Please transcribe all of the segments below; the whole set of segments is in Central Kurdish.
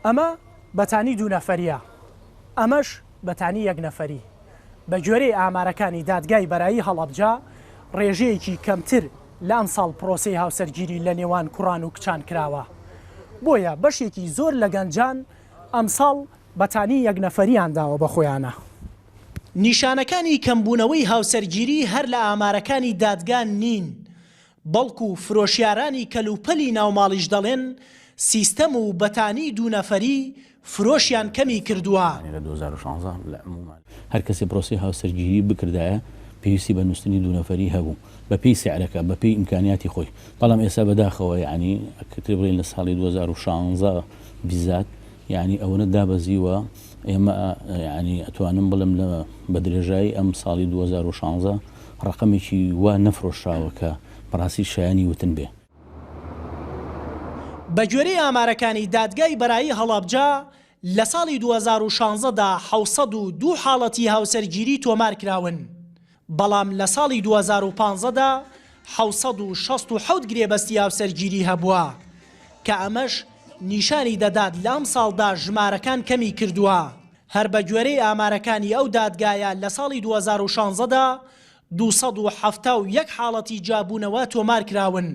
ئەمە بەتانی دوو نەفەریە، ئەمەش بەتانی یەک نەفەری. بە گوێرەی ئامارەکانی دادگای بەرایی هەڵەبجە، ڕێژەیەکی کەمتر لە ئەمساڵ پرۆسەی هاوسەرگیری لە نێوان کوڕان و کچان کراوە. بۆیە بەشێکی زۆر لە گەنجان ئەمساڵ بەتانی یەک نەفەریان داوە بە خۆیانا. نیشانەکانی کەمبوونەوەی هاوسەرگیری هەر لە ئامارەکانی دادگا نین، بەڵکو فرۆشیارانی کەلوپەلی ناوماڵیش دەڵێن سیستەم و بەتانی دوو نەفەری فرۆشیان کەمی کردووە. لە 2016 لە عموما هەر کەسێ پرۆسەی هاوسەرگیری بکردایە پێویستی بە نووستنی دوو نەفەری هەبوو بە پێی سعرەکە بە پێی ئیمکانیاتی خۆی بەڵام ئێستا بەداخەوە یەعنی ئەکرێ بڵێین لە ساڵی 2016 بیزات یەعنی ئەوەنە دابەزیوە ئێمە یەعنی ئەتوانم بڵێم لە بە درێژایی ئەم ساڵی 2016 ڕەقەمێکی وا نەفرۆشراوە کە بەڕاستی شایەنی وتن بێ. بەگوێرەی ئامارەکانی دادگای بەرایی هەڵەبجە، لە ساڵی 2016 دا 702 حاڵەتی هاوسەرگیری تۆمارکراون، بەڵام لە ساڵی 2015 دا 767 گرێبەستی هاوسەرگیری هەبووە، کە ئەمەش نیشانی دەدات لە ئەمساڵدا ژمارەکان کەمیکردووە. هەر بەگوێرەی ئامارەکانی ئەو دادگایە لە ساڵی 2016 دا 271 حاڵەتی جیابوونەوە تۆمارکراون،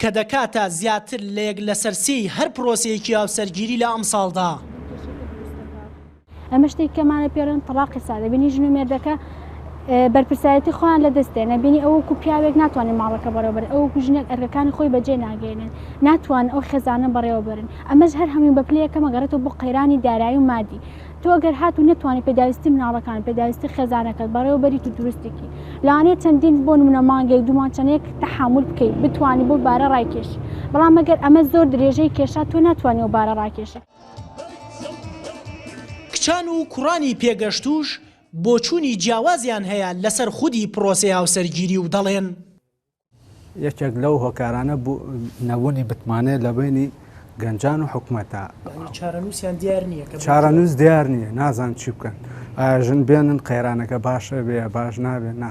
کە دەکاتە زیاتر لە یەک لەسەر سێی هەر پرۆسەیەکی هاوسەرگیری لە ئەمساڵدا. ئەمە شتێک کەمانە پێڵێن تەڵاقی سادە بینی ژن و مێردەکە بەرپرسایەتی خۆیان لە دەست دێنە بینی ئەو وەکو پیاوێک ناتوانێت ماڵەکە بەڕێوەبەر ئەو وەکو ژنێک ئەرکەکانی خۆی بەجێ ناگەێنن ناتوان ئەو خێزانە بەڕێوەبەرن ئەمەش هەر هەمووی بە پلەیەکە مەگەڕێتەوە بۆ قەیرانی دارایی و مادی تۆ ئەگەر هاتوو نەتوانی پێداویستی مناڵەکان پێداویستی خێزانەکەت بەڕێوەبەریت و دروستێکی لەوانەیە چەندین بۆ نمونە مانگێک دوو مانگ چەندێک تەحامول بکەیت بتوانی بۆ بارە ڕایکێشی بەڵام ئەگەر ئەمە زۆر درێژەی کێشا تۆ ناتوانی ئەو بارە ڕاکێشی. کچان و کوڕانی پێگەشتووش بۆچوونی جیاوازیان هەیە لەسەر خودی پرۆسەی هاوسەرگیری و دەڵێن، یەکێک لەو هۆکارانە نەبوونی متمانەیە لە بەینی گەنجان و حکومەتە. یانی چارەنووسیان دیار نییە کە چارەنووس دیار نییە نازان چی بکەن ئایا ژن بێنن قەیرانەکە باشە بێ باش نابێ نا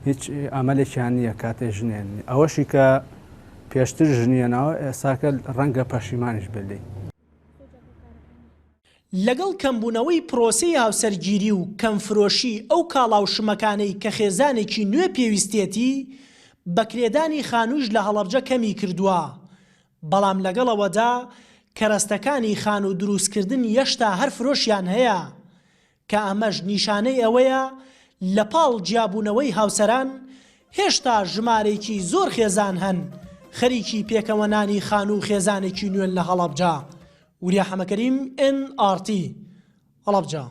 هیچ ئەمەلێکیان نییە کاتێ ژنێن ئەوەشی کە پێشتر ژنیەنەوە ئێستاکە ڕەنگە پەشیمانیش بێ لێی. لەگەڵ کەمبوونەوەی پرۆسەی هاوسەرگیری و کەمفرۆشی ئەو کاڵا و شمەکانەی کە خێزانێکی نوێ پێویستیەتی، بەکرێدانی خانوویش لە هەڵەبجە کەمی کردووە، بەڵام لەگەڵ ئەوەدا کەرەستەکانی خانوو دروستکردن یەشتا هەر فرۆشیان هەیە، کە ئەمەش نیشانەی ئەوەیە لە پاڵ جیابوونەوەی هاوسەران، هێشتا ژمارەیەکی زۆر خێزان هەن خەریکی پێکەوەنانی خانوو و خێزانێکی نوێن لە هەڵەبجە. وریا حەمەکەریم، ئێن ئاڕ تی، هەڵەبجە.